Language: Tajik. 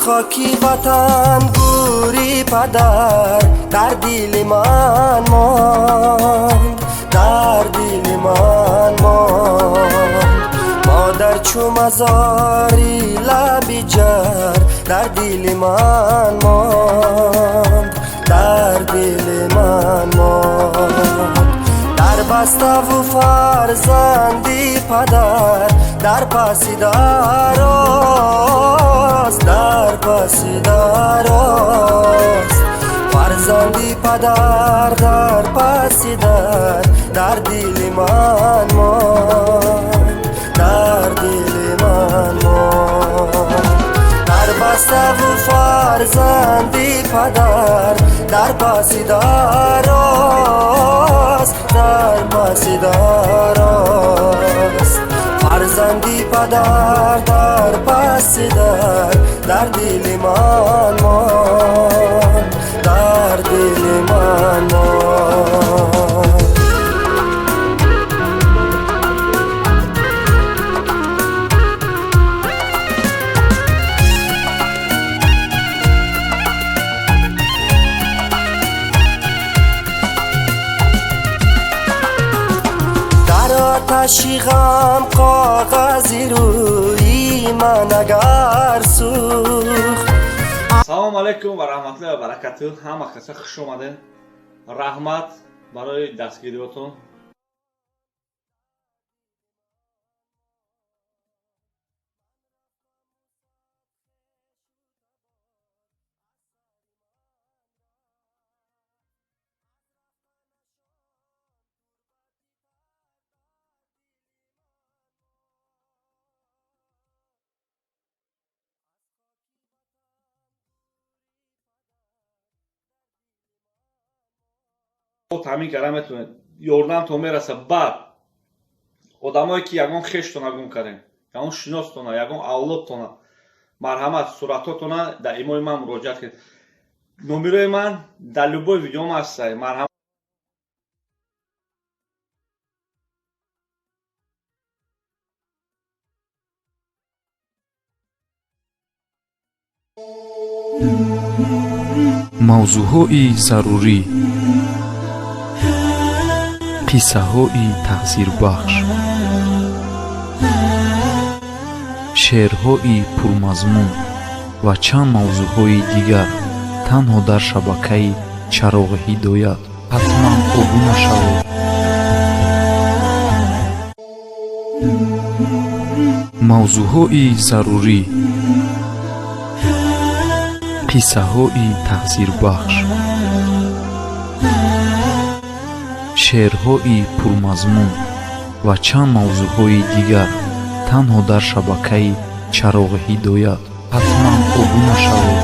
Хоки ватан гӯри падар дар дили ман монд, дар дили ман монд. Модар чу мазори лаби ҷар дар дили ман монд, дар дили ман монд. Дар баставу фарзанди падар дар паси дарост, дар паси дарост. Фарзанди падар дар паси дар, дар дили ман монд, дар дили ман монд. Дар баставу фарзанди падар дар паси дарост, дар паси дарост. Фарзанди падар дар паси дар, дар дили ман монд, дар дили ман монд. Дар оташи ғам коғази рӯи ман агар сӯхт. Салому алайкум ва раҳматуллоҳи ва баракатуҳ. Ҳама каса хуш омадед. Раҳмат барои дастгириётон. Таъмин карда метавонед, ёрдамтон мераса. Баъд одамое ки ягон хештона гум кардем, ягон шиностона, ягон авлодтона, марҳамат, суратҳотона дар имои ман муроҷиат кунед. Номерои ман дар любой видеом ҳастай, марҳамат. Мавзӯъҳои зарурӣ, қиссаҳои таъсирбахш, шеърҳои пурмазмун ва чанд мавзӯъҳои дигар танҳо дар шабакаи Чароғи ҳидоят. Ҳатман обуна шавед. Мавзӯъҳои зарурӣ, қиссаҳои таъсирбахш, шеърҳои пурмазмун ва чанд мавзӯъҳои дигар танҳо дар шабакаи Чароғи ҳидоят. Ҳатман обуна шавед.